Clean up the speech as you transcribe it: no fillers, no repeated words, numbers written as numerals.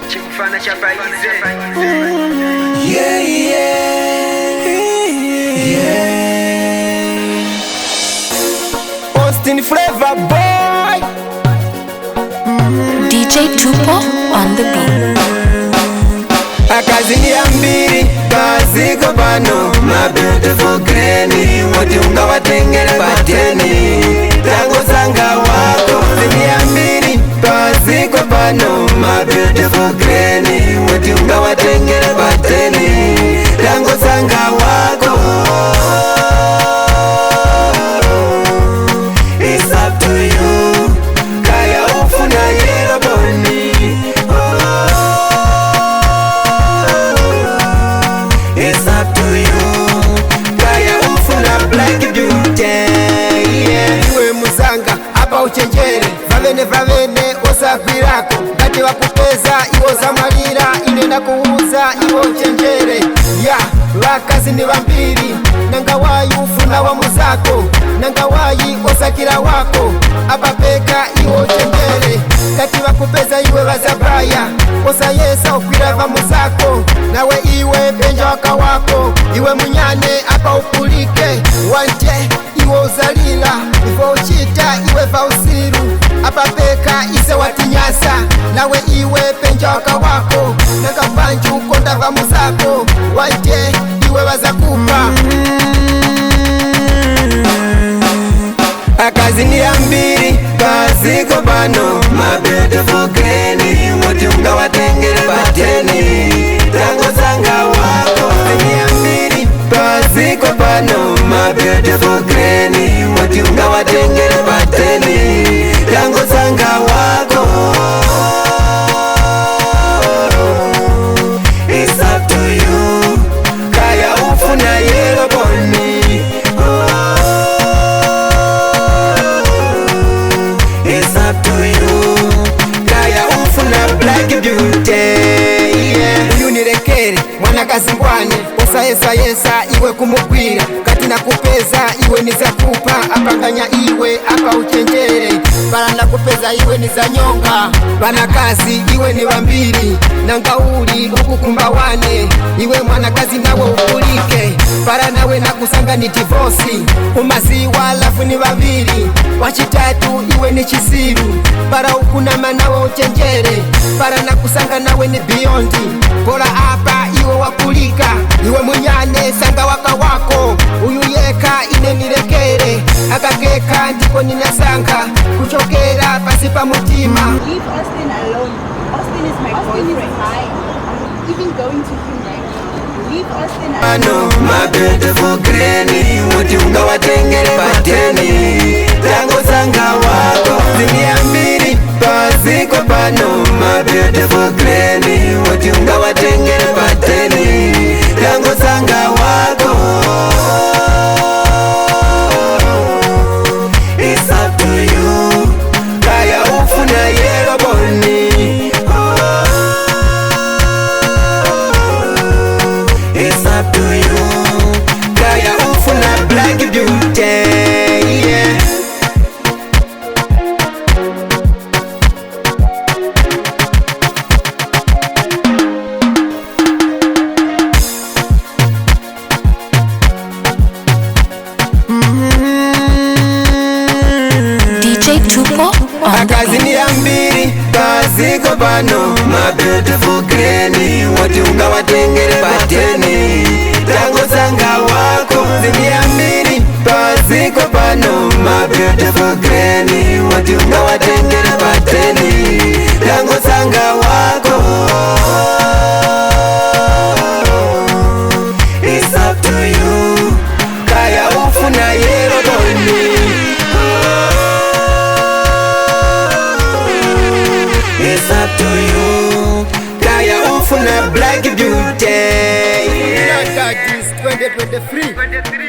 Chikufana cha paize. Yeah, yeah, yeah. Austin Flavor Boy, DJ Tupo on the beat. Akazi ni ambiri paziko pano, my beautiful granny, woti ungawatengere pateni tango sanga wako. Ni ambiri paziko pano, my beautiful granny, woti ungawatengere pateni tango sanga wako. It's up to you, kaya ufuna yellow boni. Oh, it's up to you, kaya ufuna black beauty. Yeah. Iwe muzanga apa uchenjere vavene vavene osagwirako ngati wakupeza iwo zamwalira ine nakuuza iwe uchenjere ya vakazi ni vambiri nanga wayi ufuna wa muzako nanga wayi osakira wako apapeka iwe uchenjere ngati vakupeza iwe vazabaya osayesa ukwira vamuzako nawe iwe penja waka wako iwe munyane apa upulike wanje iwe uzalila ivo uchita iwe vausiru apapeka ise watinyasa nawe iwe penja waka wako nanga ukonda vamuzako wanje iwe vazakupa. Akazi ni ambiri paziko pano, my beautiful granny, woti ungawatengere pateni tango sanga wako. Ni ambiri paziko pano, my beautiful granny, woti ungawatengere pateni tango sanga wako. It's up to you, kaya ufuna yellow boni. Oh, it's up to you, kaya ufuna black beauty. Yeah. Uyu nirekere mwanakazi ngwane osayesayesa iwe kumugwira kati nakupeza iwe nizakupa apanganya iwe apa uchenjere pala nakupeza iwe nizanyonga vanakazi iwe ni vambiri nangauli ukukumba wane iwe mwanakazi nawe upulike para nawe nakusanga ni divosi umaziwa lafu ni vaviri wachitatu iwe ni chisiru para ukunama nawe uchenjere para nakusanga nawe ni biyondi bora apa iwe wakulika iwe munyane sanga waka wako uyu yeka ine nirekere akakeka ndipo ninasanga kuchokera pasi pa mutima. Leave Austin alone. Austin is my boyfriend. I'm even going to him right now. Leave Austin alone. Ano, my beautiful granny, woti ungawatengere pateni tango sanga wako. Zini ambiri paziko pano, my beautiful granny, woti ungawatengere pateni tango sanga wako. It's up to you, kaya ufuna yellow boni. Oh, it's up to you, kaya ufuna black beauty. Yeah. DJ Tupo on the Akazi beat. ni ambiri paziko pano, my beautiful granny, woti ungawatengere pateni tango sanga wako. Zini ambiri paziko pano, my beautiful granny, woti ungawatengere pateni tango sanga wako. It's up to you, kaya ufuna yellow boni. It's up to you, kaya ufuna black beauty. 2023.